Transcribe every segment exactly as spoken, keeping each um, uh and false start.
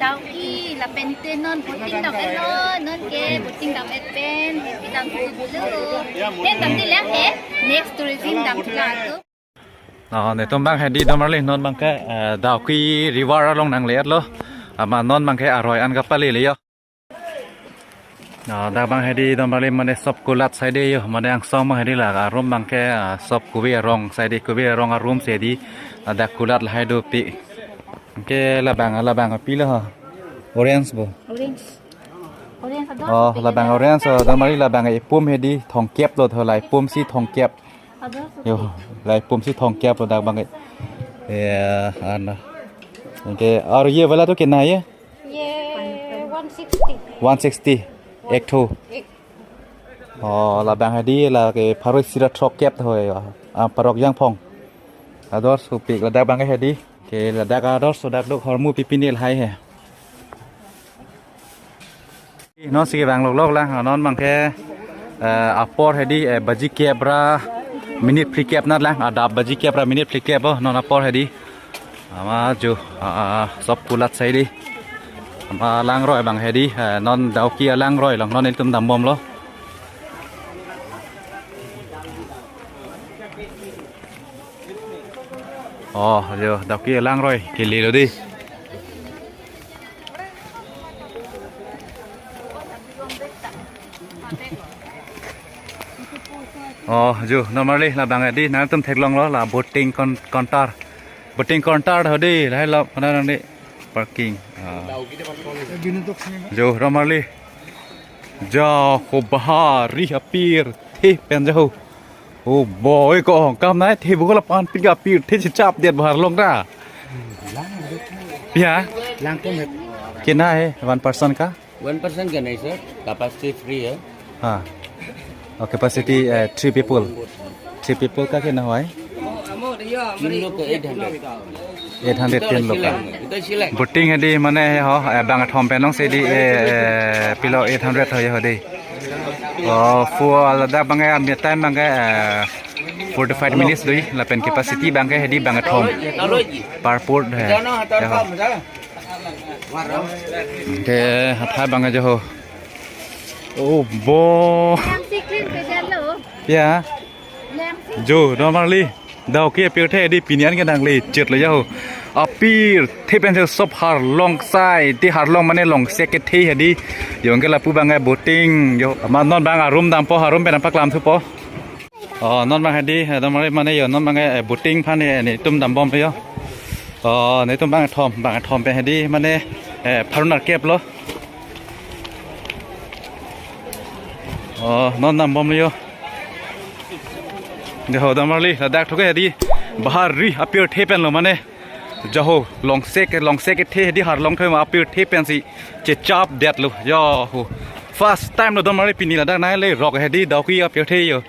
Dauki lapen te non boating dam-etlo, non ke boating dam-et pen, happy dam thulo. Pen damde lang ke, next tourism dam thulo atum. Oh, netum abang hedi Don Marli, non abang ke, eh, Dauki River along nangle-etlo. Amat non abang ke aroi an kapalele yo. Ah, dak abang hedi Don Marli mane sop kulat side yo, mane angsong abang hedi la arum abang ke, ah, sop kove arong side, kove arong arum si hedi, ah, dak kulat lahai dopik. Ke labang, labang pilo ha. Orange bo. Orange. Orange ador. Oh, labang orange, oh, Don Marli labang epum hedi thomkep lo tho, la epum si thomkep. Yo, la epum si thomkep lo dak abang ke. Ya, ana. Oke, aur ye wala to kitna hai? Ye one sixty. One sixty. Ek tho. Ek. Oh, labang hedi la ke pharo isi ra throkkep tho ya. Ah, parok jangphong. Ador sopik ladak abang hedi. Ke ladak ador so dak dok hormu pipinil hai he. Non si kevang loklok lang, non abang ke, eh, apor hedi, eh, baji kep ra minute phlikep nat lang, adap baji kep ra minute phlikep bo, non apor hedi. Amat jo, ah, ah, sop kulat side. Amat langroi abang hedi, eh, non Dauki alangroi along, non ilitum dambomlo. Oh, jo, Dauki alangroi, kelelo dei. Oh, jo, Don Marli, labang hedi, nangtum theklonglo, la boating kon-, counter. Boating counter hedi, lahai lo, mana nang di parking. Ah. Jo, Don Marli. Jo, ko bahari apirthe pen jo. Oh boy, ko kam nai the bukol pan pin ka apirthe chechap det bahar long ra. Ya. Langkong hai. Kitna hai one person ka? One person ka nahi, sir. Capacity three hai. Ha. Oh, capacity, eh, three people. Three people ka kitna hai? Tin log ka eight hundred. Eight hundred tin log ka. Ito silang. Boating hedi mane he ho, eh, bang thom pen long si hedi, eh, eh, pilo eight hundred ho ye ho dei. Oh, full ladak abang ke, ambi time abang ke, eh, forty-five minutes dei, lapen capacity abang ke hedi bang thom. Per foot he. Ye ho. Ke hathai abang ke jo ho. Oh, bo. Yang si clean ke jalo. Ya. Yang si. Jo, Don Marli. Dauki apirthe hedi pini an ke nangle chetlo ya ho. Apirthe pen jo sop harlong sai, te harlong mane longsek kethe hedi. Yo anke lapu abang ke boating, yo, amat non abang arum dampo, arum pen paklam thupo. Oh, non abang hedi, eh, Don Marli mane yo, non abang, eh, boating aphan, eh, netum dambomlo yo. Oh, netum bang thom, bang thom pen hedi mane, eh, pharo nerkep lo. Oh, non dambomlo yo. Jo ho Don Marli, ladak thok ke hedi. Bahari apirthe pen lo mane. Jo ho, longsek, longsek kethe hedi harlong thoi ma apirthe pen si chechap detlo. Yo ho. First time lo Don Marli pini ladak nangle rok hedi Dauki apirthe yo.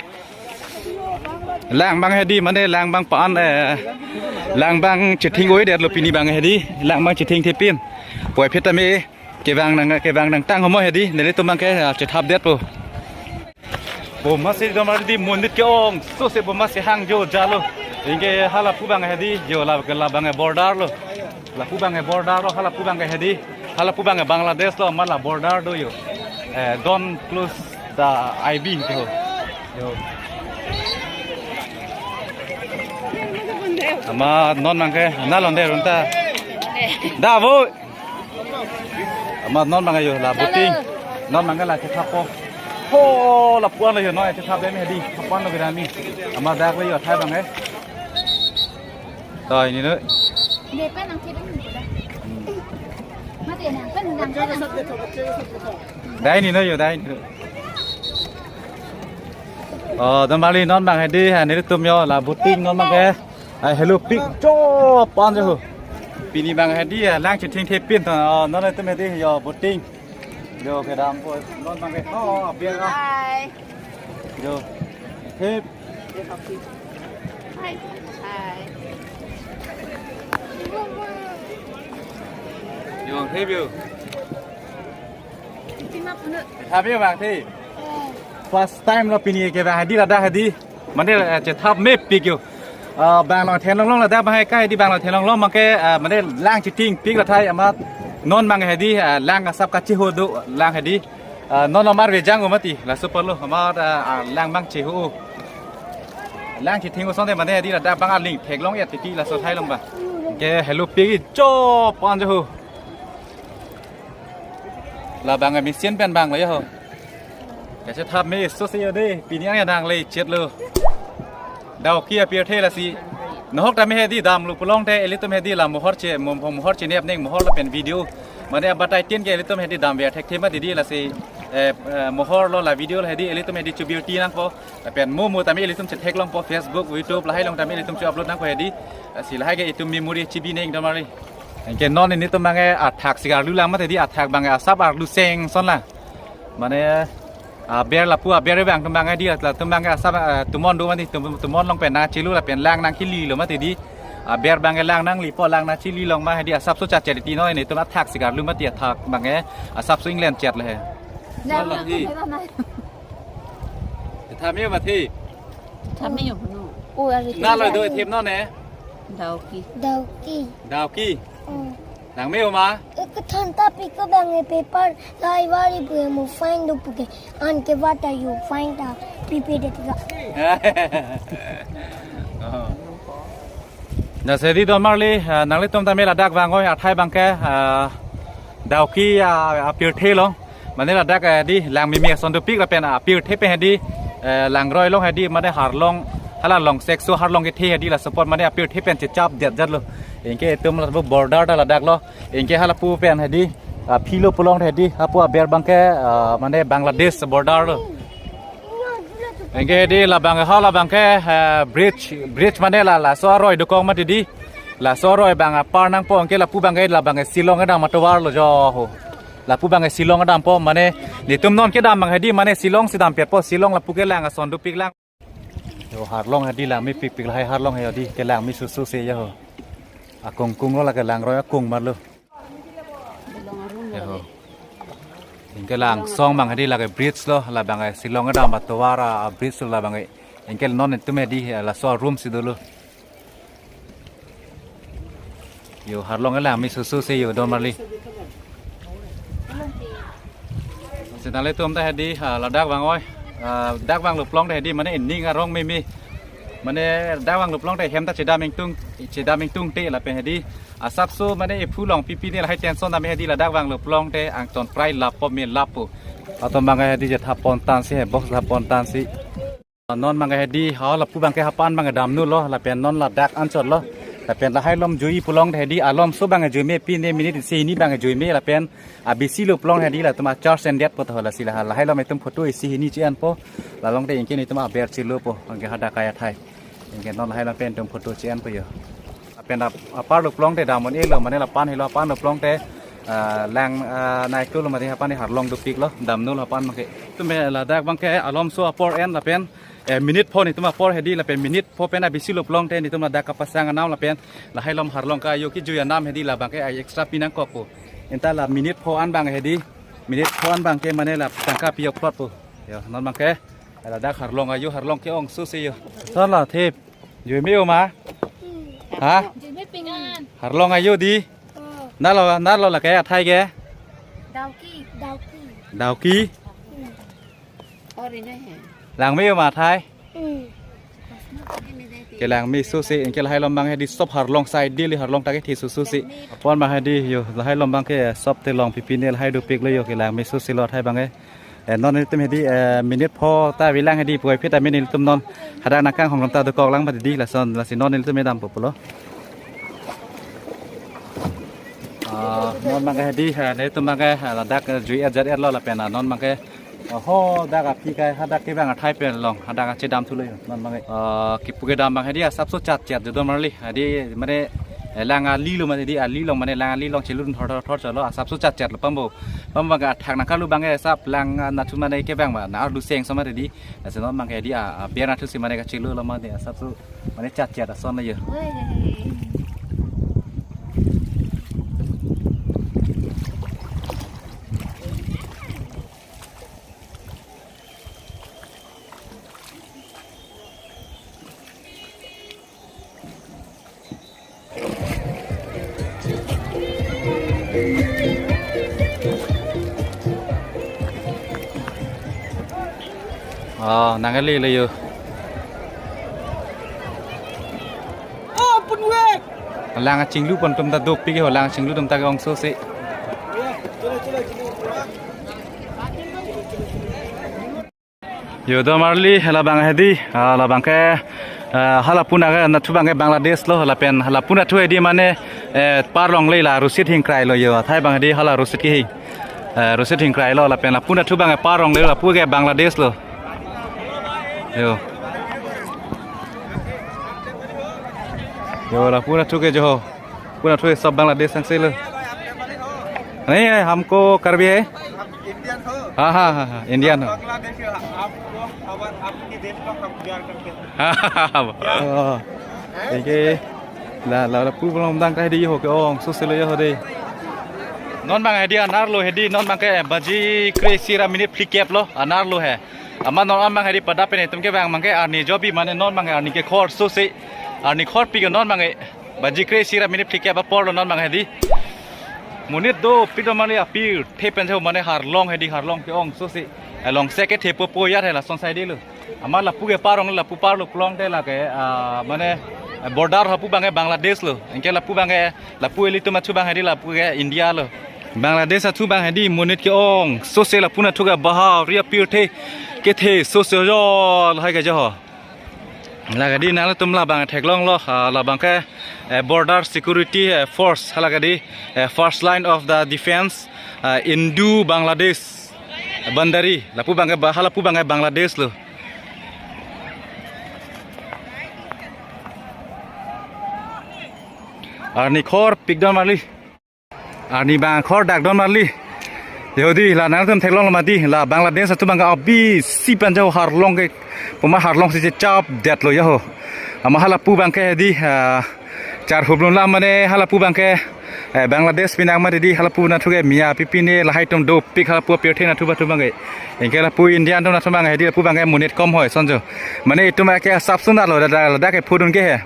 Lang abang hedi mane lang abang pan, eh, lang abang chething oi detlo pini abang hedi. Lang abang chethingthe pin. Puvoiphit tame kevang nang, kevang nangtang ho mo hedi, nelitum abang ke, ah, chethap detpo. Bo masi Don Marli di monit ke-ong, so se bo masi hang jo jalo. Anke halapu abang hedi, jo la, la abang border lo. Lapu abang border lo, halapu abang hedi. Halapu abang Bangladesh lo, amat la border do yo. Eh, don't close the I B do. Yo. Amat non abang ke, na londe runta. Da bo. Amat non abang yo la boating. Non abang la chethappo. Ho, lapu-an lo yo, non chethap dam hedi. Lapu-an lo kedam ni. Amat dak lo yo thai abang eh. Dai ni no. Depan nang kedam ni da. Mati nang pen nang kedam. Dai ni no yo, dai ni no. Oh, Don Marli non abang hedi, ha, nelitum yo la boating non abang ke. Ai, helopik jo pan jo. Pini abang hedi, ha, lang chethingthe pin to. Oh, non nelitum hedi yo boating. Jo kedampo non abang ke. Oh, biar ah. Hai. Jo. Hep. Hai. Hai. Jo, hep jo. Iti ma puno. Hep jo abang the. Oh. First time lo pini ke abang hedi ladak hedi. Mane, eh, chethap mepik yo. Ah, bang long thenlong long ladak abang ke hedi bang long thenlong long abang ke, ah, mane lang chethingpik la thai amat. Non abang hedi, ah, lang asap kacheho do, lang hedi. Ah, non amar vejang mati, laso apotlo, amar, ah, ah, lang abang cheho. Lang chetheng asonte mane hedi ladak abang aling theklong ya titi laso thai long ba. Ke hello pegi cho pan jo ho. Labang machine pen abang lo ya ho. Kachethap me so se yo de, pini ang ya dang le chet lo. Dawki apirthe lasi. Nahok tame hedi damlo pulote, ilitum hedi la mohor che, mo-, mo-, mohor chenep neng mohor lapen video. Mane abatai tin ke ilitum hedi damver thekthe mati di lasi, eh, eh, mohor lo la video lo hedi ilitum hedi chobirti nangpo. Lapen mo mo tame ilitum chetheklongpo Facebook, YouTube lahai along tame ilitum che-upload nangpo hedi. Lasi lahai ke itum memory chibi neng domarli. Anke non nelitum abang athak si arlu lang mati di athak abang asap arlu seng ason lang. Mane, aber lapu aber abang atum abang hedi latum abang asap, eh, tomon do mati tum-, tomon along pen nangchelu lapen lang nangkili lo mati di. Aber abang lang nanglipo lang nangchili long ma hedi asapso chachariti non nelitum athak si arlu mati athak abang asapso inglen chet le he. Lang Lang nang lagi. Thame mati. Thame yo no. Oh, are Nalo do them non ne. Dawki. Dawki. Dawki. Oh. Langme ma? Ek thanta pi ko abang e paper lai vari pu mo fine do puke. Anke what are you fine ta pipe de tika. Oh. Lasi hedi domarli, ah, nanglitum tame ladak vangoi athai abang ke, ah, Dawki, ah, apirthe long. Mane ladak, eh, di lang mimi ason dopik lapen apirthe pen hedi, eh, langroi along hedi mane harlong hala long sekso harlong kethe hedi laso apot mane apirthe pen chechap det jat lo. Anke itum lapu border ta ladak lo. Anke halapu pen hedi, ah, philo pulote hedi, hapu aber abang ke, ah, mane Bangladesh border lo. Anke hedi labang hala abang ke, ah, bridge, bridge mane la, laso aroi dokok mati di. Laso aroi abang apar nangpo anke lapu abang ke labang ke Shillong kedam atovar lo jo ho. Lapu abang ke Shillong kedampo mane nelitum non kedam abang hedi mane Shillong si dampetpo Shillong lapu ke lang ason dopik lang. Yo harlong hedi lang mepikpik lahai harlong hedi ke lang me susu se ya ho. Akung kung lo lake langroi akung mar lo. Ya ho. Anke langsong abang hedi lake bridge lo labang ke Shillong kedam atovar a bridge lo labang ke. Anke non itum hedi laso room si dolo. Yo harlong lang me susu se yo domarli. Sinale tum ta hedi, ah, ladak vangoi. Ah, dak vanglo pulote hedi mane ining arong mimi. Mane dak vanglo pulote hem ta chedam ingtung, chedam ingtungte lapen hedi. Asapso mane ephu long pipi ne lahai tension tame hedi ladak vanglo pulote angton prai lapo me lapo. Atum abang hedi je thap pontan si he box thap pontan si. Non abang hedi ha lapu abang ke hapan abang damnu lo lapen non ladak anchot lo. Lapen lahai alom jui pulote hedi alomso abang jui me pine minute isi hini abang jui me lapen abisi lo pulote hedi latum a charge endet po to lasi lahai alom itum photo isi hini che-enpo. Lalong te anke nelitum aber chelupo anke hadak kai athai. Anke non lahai alom pen itum photo che-enpo yo. Lapen ap-, apar lo pulote dam un-e lo mane lapan helo apan lo pulote, ah, lang, ah, naik lo mane hapan harlong dopik lo damnu lo hapan abang ke. Itum ladak abang ke alomso apor en lapen eh, minute pho nelitum apor hedi lapen minute pho pen abisi lo pulote nelitum ladak kapasang anam lapen lahai alom harlong ka yo kejui anam hedi labang ke ai extra pi nangkokpo. Anta la minute pho an abang hedi minute pho an abang ke mane la tangka pi yo plot po. Yo non abang ke ladak harlong ayo harlong ke-ong susi yo. Sala thip. Jui me ma? Ha? Jui me pingan. Harlong ayo di. Oh. Nalo nalo lake athai ke. Dawki. Dawki. Dawki. Ori ne he. Lang me ma athai. Hmm. Ke lang me susi anke lahai alom abang hedi sop harlong sai dili harlong ta kethe susu si. Apon abang hedi yo lahai alom abang ke sop te long pipi ne lahai dopik lo yo ke lang me susi lo athai abang ke. Eh, non nelitum hedi, eh, minute pho ta avelang hedi puvoiphit amin nelitum non hadak nangkanghon ta dokok lang mati di lason lasi non nelitum dampo pulo. Ah, non abang ke hedi, eh, nelitum abang ke, eh, ladak, eh, jui ajat er lo lapen, ah, non abang ke, eh, ho dak api kai hadak ke abang athai pen long hadak chedam thulo yo non abang ke, eh, kipu kedam abang hedi asapso chat chat jo domarli hedi mane, eh, lang ali lo mane di ali long mane lang ali long chelun thor thor thor cholo asapso chat chat lo pambo. Pambo abang ke athak nangkalu abang ke asap lang, ah, nathu mane ke abang ba na arlu seng so mane di. Lasi non abang ke di, ah, ah, biar nathu si mane kachelu lo mane asapso mane chat chat ason na yo. Oh, nangkele lo yo. Oh, punwek. Lang chinglu pon atum ta dopik ho, lang chinglu atum ta ke ongso si. Yo, don marli, hala abang hedi, ah, labang ke, ah, hala pu nangke nathu abang ke Bangladesh lo, lapen hala pu nathu hedi mane, eh, parlongle la Rosit Hingkrai lo yo, athai abang hedi hala Rosit kehing, eh, Rosit Hingkrai lo, lapen la pu nathu abang ke parlongle lapu ke Bangladesh lo. Yo. Yo, la pu nathu ke jo ho. Pu nathu सब बांग्लादेश से लो। नहीं है, हमको कार्बी है। हाँ, हाँ, हाँ, हाँ, इंडियन हो। बांग्लादेशी हो, आपको, हमार-, आपकी देश को हम प्यार करते हैं। हाँ, हाँ, हाँ। Oh. Anke la, la, la pu abang dang ta hedi ho ke ongso si lo yo ho de. Non abang hedi anerlo hedi non abang ke baji kre-isi ra minute phlikep lo anerlo he. Amat non abang hedi pada pen itum kevang abang ke arni jobi mane non abang arni kekhor so si. Arni khorpik non abang ke baji kre-isi ra minute phlikep apor lo non abang hedi. Monit dopik don marli apirthe pen jo mane harlong hedi harlong ke ongso si. Along se kethe po po yar he lason sai de lo. Amat lapu ke parlong lapu parlo klong te lake, ah, mane, eh, border hapu abang ke Bangladesh lo. Anke lapu abang ke, lapu ilitum athu abang hedi lapu ke India lo. Bangladesh athu abang hedi monit ke ongso si lapu nathu ke bahari apirthe kethe so si jo lahai ke jo ho. Lake di nangtum labang theklong lo, ah, labang ke, eh, border security, eh, force, hala ke di, eh, first line of the defense, ah, Indo Bangladesh boundary, lapu abang ke ba-, hala pu abang ke Bangladesh lo. Arni khorpik don marli. Arni abang khordak don marli. Yo di la nangtum theklong lo mati, la Bangladesh atum abang ke abi si pen jo harlong ke, puma harlong si chap det lo yo ho. Amat hala pu abang ke di, ah, char hublun la mane hala pu abang ke, eh, Bangladesh pinang mati di hala pu nathu ke Miya Pipi ne lahai atum dopik hala pu apirthe nathu ba atum abang ke. Anke lapu Indian atum nathu abang ke hedi lapu abang ke monit kom hoi son jo. Mane itum ke sapsun lo da, da, ladak ke phudun ke he.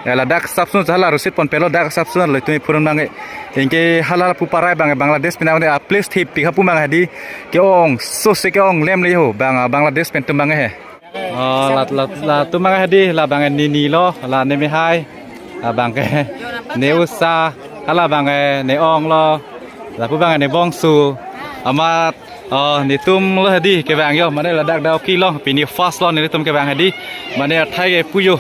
Eh, ladak sapsun hala Rosit pon pelo dak sapsun lo itum phudun abang ke. Anke hala pu parai abang ke Bangladesh pinang mati a place thepik hapu abang hedi ke ongso si ke ong lem le ho abang Bangladesh pen atum abang he. Oh, la, la, latum abang hedi, la abang ne Nini lo, la ne Mehai, la abang ke ne Usa, hala abang ne Ong lo, lapu abang ne Bongsu, amat, oh, netum lo hedi kevang yo, mane ladak Dawki lo, pini first lo netum kevang hedi, mane athai ke pu yo,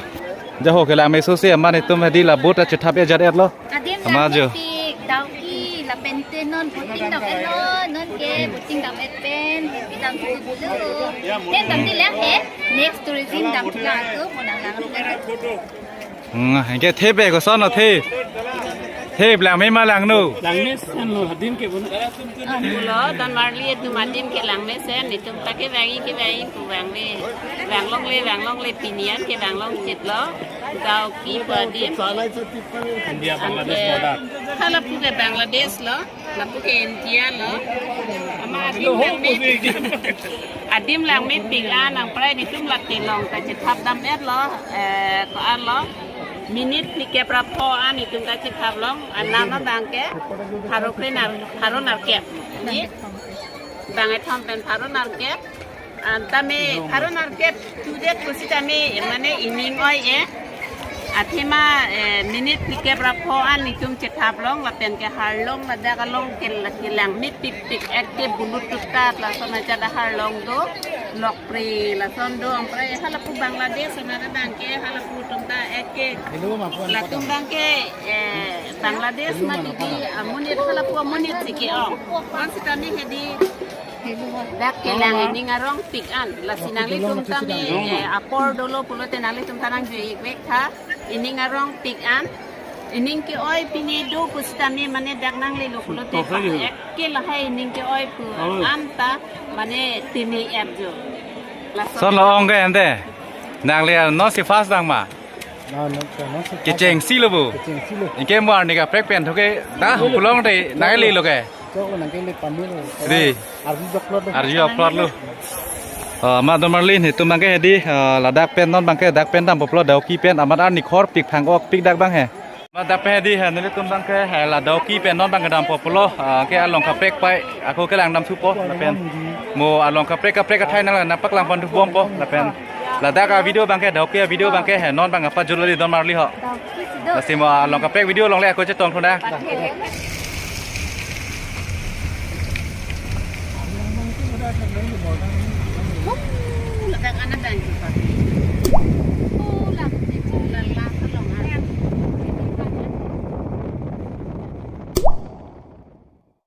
jo ho kelang me so si, amat netum hedi la boat achethap ejat et lo. Adim amat jo. Dawki, lapen te non boating dam et lo, non ke boating dam et pen, happy dam tu dulu. Tem dam di lang he, next tourism dam tu lang tu, mo nang lang tu. Hmm, anke thep ke koson lo thep. Thep lang me ma langno. Langmesen lo, adim ke bon. Ah, pulo, don marli atum adim ke langmesen, netum ta kevang-i, kevang-i, kevang le. Vanglongle, vanglongle, pini an ke vanglong chit lo. Dawki pu adim. India Bangladesh border. Hala pu ke Bangladesh lo, lapu ke India lo. Amat adim langmepik. Adim langmepik an nang prai netum lake long ta chethap dam et lo, eh, ko-an lo. Minute phlikep ra pho an netum ta chethap long, an nam abang ke pharo kre nar, pharo nerkep. Ni? Bang kethom pen pharo nerkep. An tame pharo nerkep tudet pusitame mane ining oi-e. Athema, eh, minute phlikep ra pho an netum chethap long lapen ke harlong ladak along ke la kelang mepikpik, ekke bulut tutat lason ajat harlong do, lokpre lason do, amprai hala pu Bangladesh anara abang ke hala pu atum ta ekke latum abang ke, eh, Bangladesh mati di amonit hala pu amonit si ke ong. Konsitame hedi dak kelang ining arongpik an. Lasi nanglitum tame, eh, apor dolo pulote nanglitum ta nangjuivek tha. Ining arongpik an. Ining ke-oi pine do pusitame mane dak nanglelo pulote pa. Ekke lahai ining ke-oi pu an ta mane tini ep jo. Lason lo ong ke ante. Nangli non si first dang ma. Kechengsi lo bo. Kechengsi lo. Anke mo arni kaprek pen tho ke da pulang de nanglelo ke. Chok lo nangkele pamir lo. Di. Arju jok lo. Arju upload lo. Ah, amat don marli netum abang ke hedi, ah, ladak pen non abang ke dak pen dampo pulo Dawki pen amat arni khorpik phangokpik dak abang he. Amat dak pen hedi he netum abang ke he la Dawki pen non abang ke dampo pulo, ah, ke along kaprek pai ako kelang dam thupo lapen. Mo along kaprek kaprek athai nang nangpaklang pon thubompo lapen ladak a-video abangke, dauki a-video abangke he non abang apa jolali don marli ho. Lasi mo along kaprek video along le ako chetong thuna.